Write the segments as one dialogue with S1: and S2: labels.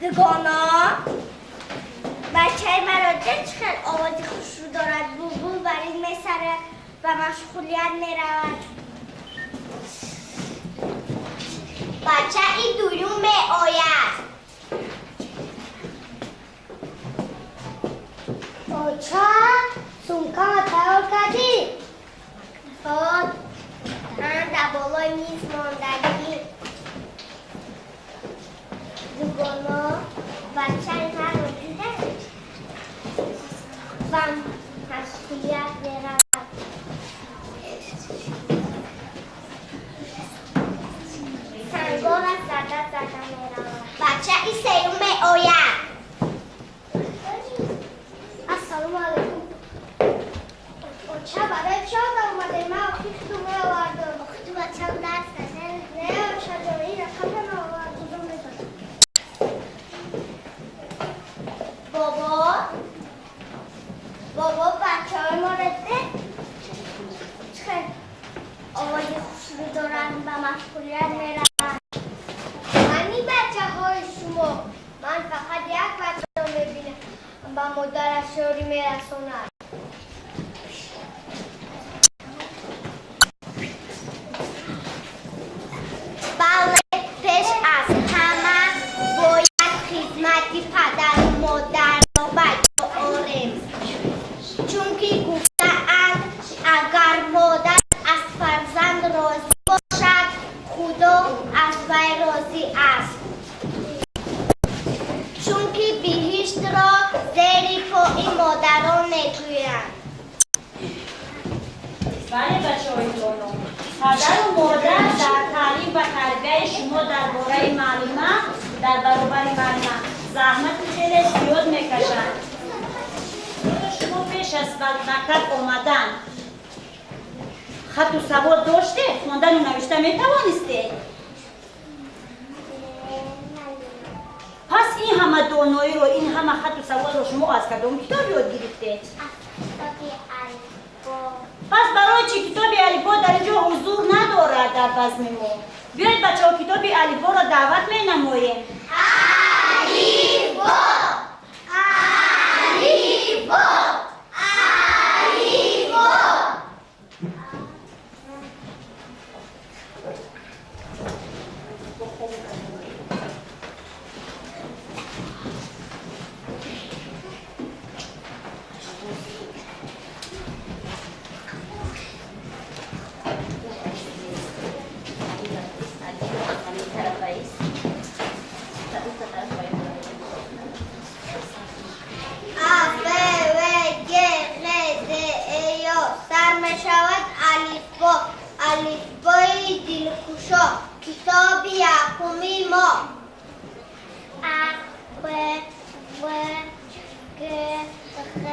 S1: Дугона, бачаи маро дид, чӣ хел овози хушрӯ дорад, булбул бар ин месарад, ба машғулият меравад. Бачаи дуюм меояд.
S2: Оча, сумкама тайёр кардӣ?
S1: Ҳо, дар болои миз мондагӣ. Дугоно, бачаи маро дида, ба машғулият меравад. Сангора зада зада меравад. Бачаи сеюм меояд.
S2: Ассалому алайкум. Оча, барои чӣ одам омадем? Ман охи худум меовардам.
S1: Охи ту бачам дарс дадем.
S2: Не, очаҷон, ин рақамро наовардам. Медонам.
S1: Бобо, бобо, бачаҳои моро дид, чӣ хел овози хушрӯ доранд, ба машғулият мераванд.
S2: Мани бачаҳои шумо, ман фақат як бачаро мебинам, ба модараш ёрӣ мерасонад.
S1: Бале, пеш аз ҳама бояд хизмати падару модарро ба ҷо орем, чунки гуфтаанд, агар модар аз фарзанд розӣ бошад, Худо аз вай розӣ аст, чунки биҳиштро зери пои модарон мегӯянд.
S3: Бале, бачаҳои доно, падару модар дар таълим ва тарбияи шумо дар бораи маълима, дар баробари маълима заҳмати хеле зиёд мекашанд. Оё шумо пеш аз ба мактаб омадан хатту савод доштед, хондану навишта метавонистед? Пас ин ҳама доноиро, ин ҳама хатту саводро шумо аз кадом китоб ёд гирифтед?
S1: Аз китоби Алифбо.
S3: Пас барои чӣ китоби Алифбо дар ин ҷо ҳузур надорад дар базми мо? Биёед, бачаҳо, китоби Алифборо даъват менамоем.
S1: Алифбо, Алифбо, Алифбо. А, Б, В, Г, Ҳ, Д, Е, Ё. Сар мешавад алифбо, алифбои дилкушо, китоби якуми мо. А, Б, В, Г, Ҳ, Д,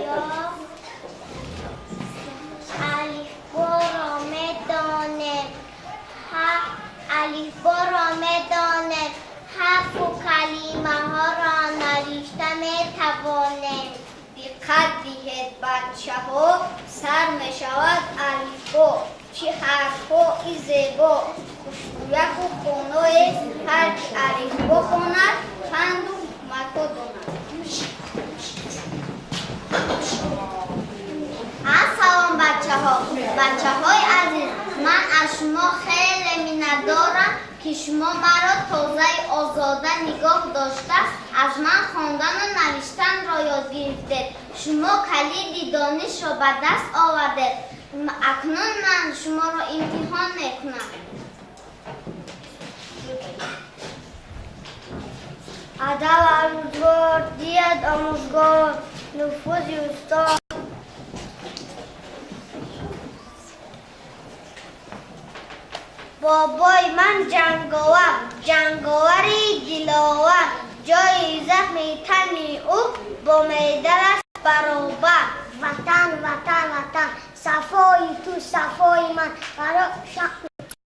S1: Ё. Алифборо медонем, алифборо медонем, ҳарфу калимаҳоро навишта метавонем.
S2: Диққат диҳед, бачаҳо, сар мешавад алифбо. Чӣ ҳарфҳои зебо, хушгӯяку хоноест. Ҳар ки алифбо хонад, панду ҳикматҳо донад.
S1: Ассалом, бачаҳо! Бачаҳои азиз, ман аз шумо хеле миннатдорам, ки шумо маро тозаю озода нигоҳ дошта, аз ман хондану навиштанро ёд гирифтед. Шумо калиди донишро ба даст овардед. Акнун ман шуморо имтиҳон мекунам.
S2: Адаб аз рӯзгор диҳад омӯзгор, нуфузи устод.
S1: Бобои ман ҷанговар, ҷанговари диловар, ҷои захми тани ӯ бо медалаш баробар.
S2: Ватан, Ватан, Ватан, сафои ту сафои ман, барои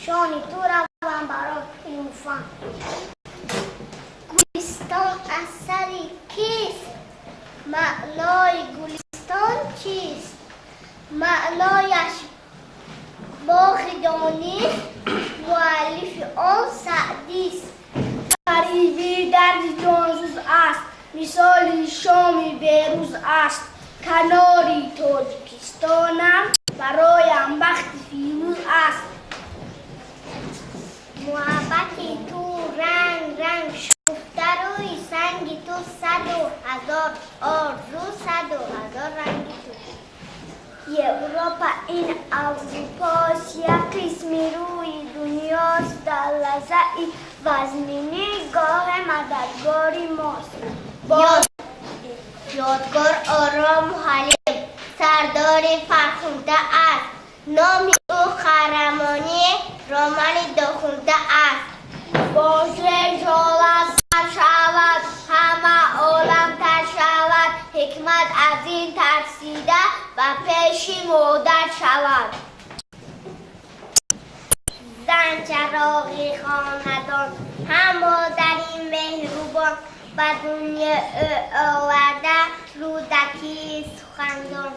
S2: шони ту равам, барои илму фан.
S1: Гулистон асари кист? Маънои гулистон чист? Маънояш
S2: Боғи дониш, муаллифи он Саъдист. Ғарибӣ дарди ҷонсӯз аст, мисоли шоми берӯз аст. Канори Тоҷикистонам бароям бахти фирӯз аст.
S1: Муҳаббати ту ранг ранг шукуфта рӯи санги ту, саду ҳазор орзу, саду ҳазор ранги ту.
S2: Европа ин Аврупост, як қисми рӯи дунёст, дар лаҳзаи вазнинӣ гоҳе мададгори мост.
S1: Ёдгор орому ҳалим, сардори фархунда аст. Номи ӯ қаҳрамонии романи дохунда аст. Боже жола сар шавад, ҳама олам тар шавад, ҳикмат аз ин тарсида ба пеши модар шавад. Зан чароғи хонадон, ҳам модари меҳрубон, ба дунё ӯ оварда Рӯдакии сухандон.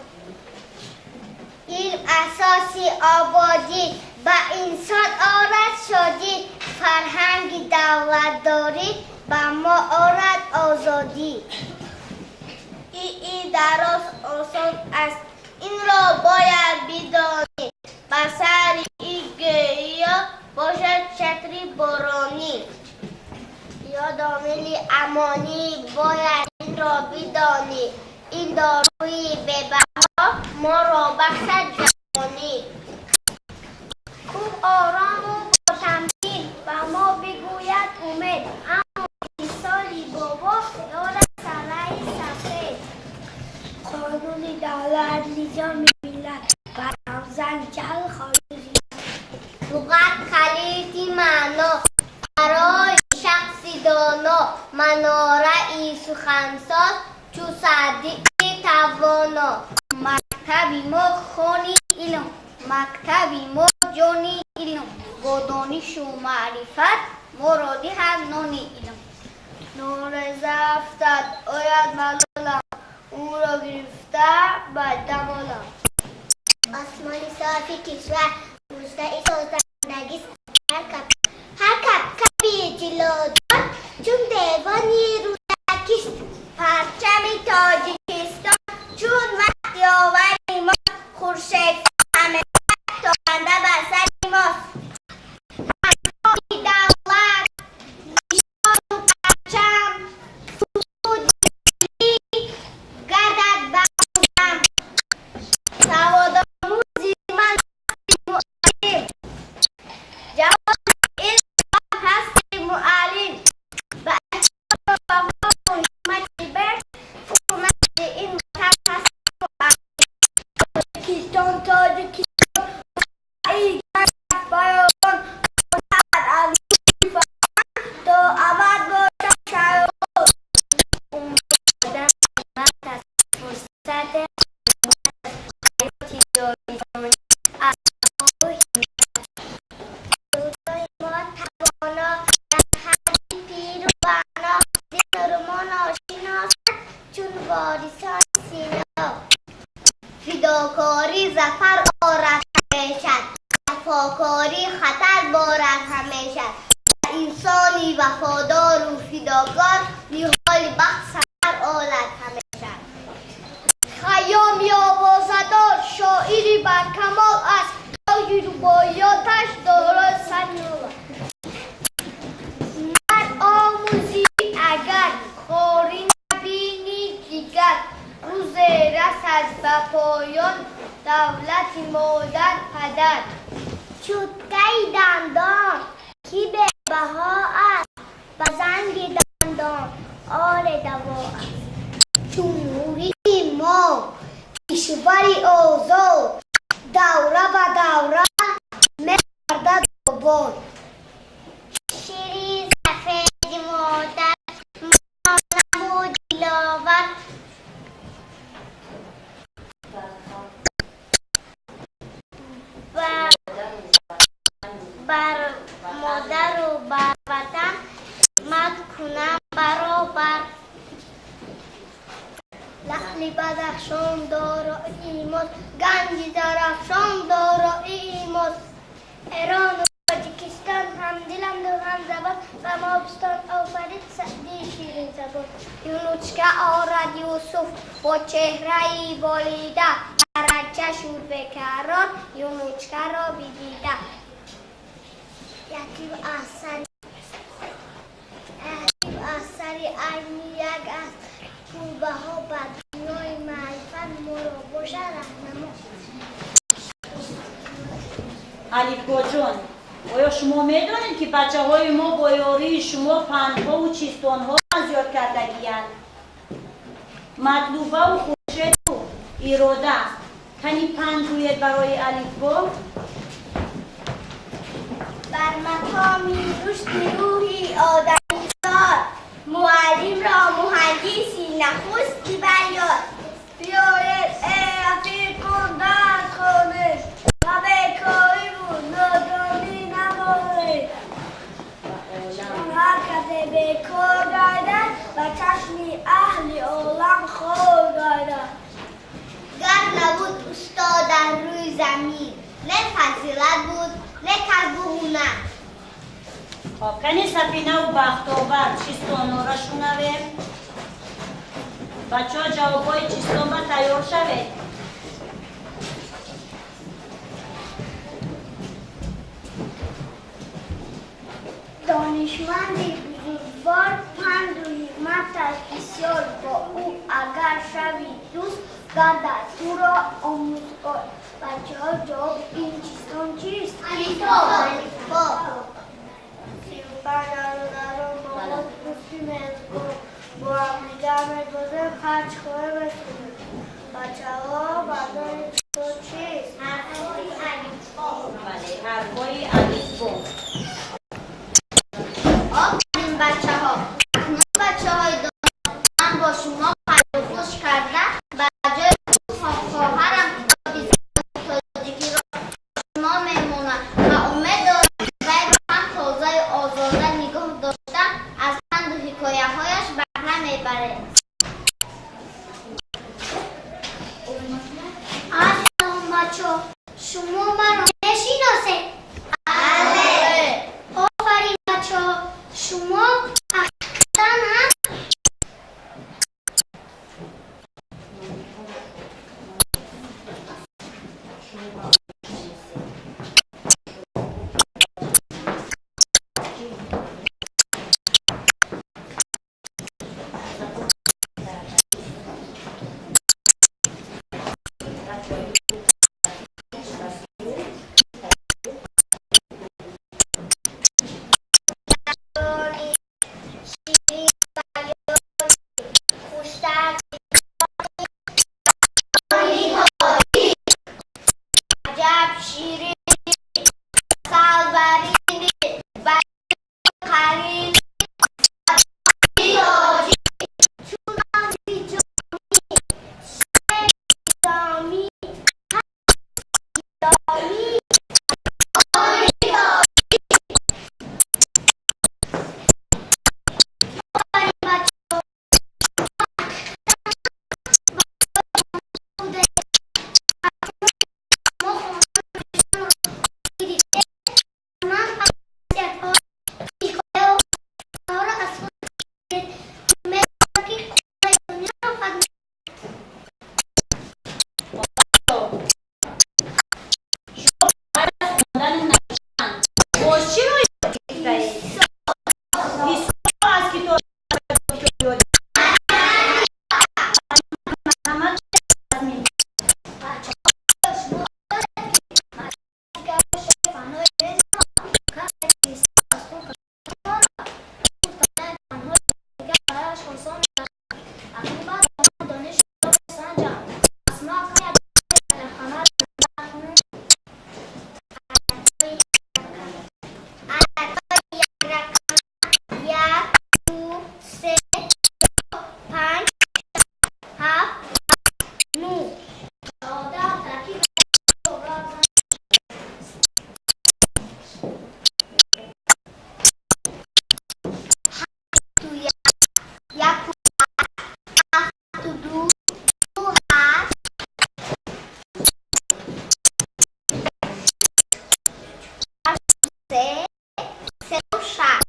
S1: Илм асоси ободӣ, ба инсон орад шодӣ, фарҳанги давлатдорӣ ба мо орад озодӣ. И дароз осон аст, инро бояд бидонӣ, ба сари и гӯё бошад чатри боронӣ. Ёдомили амонӣ, бояд инро бидонӣ, ин дорои бебаҳо моро бахшад ҷавонӣ.
S2: Хуб орому ботамкин ба мо бигӯяд умед, аммо мисоли бобо дорад салаи сафед. Қонуни давлат, низоми миллат, барҳамзан ҷаҳл хориҷи.
S1: Луғат калиди маъно, барои шахси доно, манораи сухансоз чу Саъдии тавоно. Мактаби мо хони илм, мактаби мо ҷони илм, бо донишу маърифат моро диҳад нони илм.
S2: Нореза афтад, ояд малолам, ӯро гирифта ба дамолам.
S1: Осмони софи кишвар муждаи созандагист. Ҳар кабкаби ҷилодор чун девони Рӯдакист. Парчами Тоҷикистон чун вақти мо, хуршед ҳамеша тобанда бар сари мост. Ҳангоми давлат, нишону парчам, суруди миллӣ гардад барудам. Саводомӯзи ман муаллим, ҷавони илм ҳасти муаллим, ба эҳсону вафову ҳикмати беҳ, фурӯнақши ин ватан ҳасти муаллим.
S2: Тоҷикистон, Тоҷикистон, ай баян аз то абад бошад шаён.
S1: Одам аз фурсат ҳаёти ҷовидонӣ аз рӯзҳои мо тавоно, дар ҳарби пиру барно, зинурмо ношиносад чун ворисони Сино. Фидокорӣ зафар орад ҳамеша, вафокорӣ хатар борад ҳамеша. Инсони вафодору фидокор ниҳоли бахт самар орад ҳамеша.
S2: Хайёми овозадор, шоири баркамол аст, роҳи рубоиёташ дорои сад нол. Мард омӯзӣ агар, хорӣ набинӣ дигар, рӯзе расад ба поён давлати модар падар.
S1: Чуткаи дандон ки бебаҳо аст, ба занги дандон оре даво аст.
S2: Ҷумҳурии мо, кишвари озод, давра ба давра мегардад обод.
S1: Шири сафеди модар маро намуд диловар. Бар модару бар ватан мад кунам баробар.
S2: Лаъли Бадахшон дорои мост, ганҷи Зарафшон дорои мост. Забон ба мо бистон офарид Саъдии ширинзабон. Юнучка орад Юсуф бо чеҳраи болида, дараҷа шуд бекарон юнучкаро бидида. Ятим аз сари айни як аз пулбаҳо, ба дунёи маърифат моро бошад раҳнамо.
S3: Алифбоҷон, оё шумо медонед, ки бачаҳои мо бо ёрии шумо пандҳову чистонҳо зиёд кардагиянд? Матлубаву Хуршеду Ирода, кани панд гӯед барои алифбо.
S2: Бар мақоми рушди рӯҳи одамизод, муаллимро муҳандиси нахусти барёд.
S4: Биёед, эй рафиқон, дарс хонем ва бекориву нодонӣ намонем, чун ҳар касе бекор гардад, ба чашми аҳли олам хор гардад.
S1: Гар набуд устод дар рӯи замин, не фазилат буд, не касбу ҳунар.
S3: Хоб, кани Сафинаву Бахтовар чистонора шунавем. Бачаҳо, ҷавобҳои чистонба тайёр шавед.
S2: Донишманди бузургвор, панду ҳикматаш бисёр, бо ӯ агар шави дӯст, гардад туро омӯзгор. Бачаҳо, ҷавоби ин чистон чист?
S1: Алифбо, алифбо.
S4: 35 бародарон, бо мо дӯсти меҳрубон, бо ҳамдигар мебозем, ҳарчи хоҳем месозем. Бачаҳо, бардори чистон чист?
S1: Ҳарфҳои алифбо.
S3: Бале, ҳарфҳои алифбо.
S1: Офарин, бачаҳо! Акнун, бачаҳои доно, ман бо шумо хайру хуш карда, ба ҷои хоҳарам китоби забони тоҷикиро шумо мемонад ва умед дорам, ки вайро ҳам тозаю озода нигоҳ дошта, аз панду ҳикояҳояш баҳра мебаред.
S2: Ассалом, бачаҳо, шумо маро мешиносед?
S1: Бале.
S2: Офарин, бачаҳо, шумо ҳақиқатан ҳам хуштар.
S1: Аҷаб ширин, салбарини, қарин.
S2: Чунон биҷонӣ шероми ҳами. Офарин, бачаҳо, буда. Мо хонданро гирифтем. Ман насиҳатҳо, ҳикояҳоро аз худ гиред. Умед дорам, ки қуллаи дунёро фатҳ.
S3: Шумо баъд аз хондану навиштан боз чиро ёд гирифтаед? Ҳисобро аз китоб ёд. Марҳамат, Азмин.
S2: Бачаҳо, шумо донед, ки фанҳои аз худ фанҳои дигар барояш осон мегардад. Акнун баъд ман дониши шуморо месанҷам. Пас мо каме якрақамаро назар кунем.
S1: Ададҳои якрақама: як, ду, се, чор, панҷ, шаш, ҳафт, нӯҳ.
S2: Чордаҳ таркиб.
S1: Ту як, яку ҳафту ду, ду ҳашт, се, сеу шаш.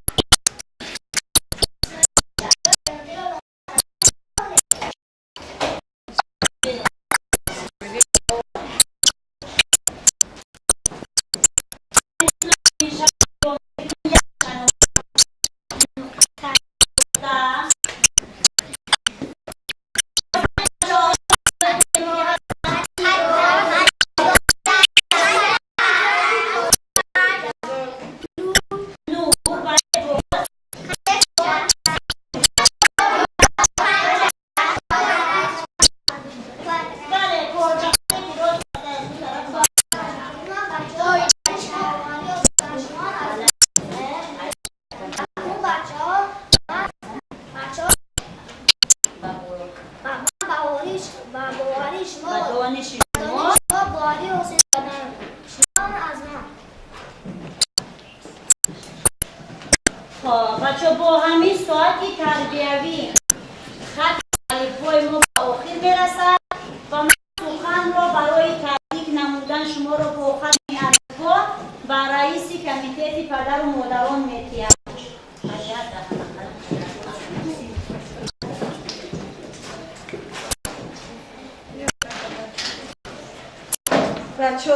S3: Ба дониши шумо.
S2: Шумо боварӣ ҳосил кардам. Шумо аз ман.
S3: Хоб, бачо, бо ҳамин соати тарбиявӣ хати алифбои мо ба охир мерасад ва ман суханро барои табрик намудан шуморо бо хатми алифбо ба раиси комитети падару модарон метиҳам.
S5: Бачо.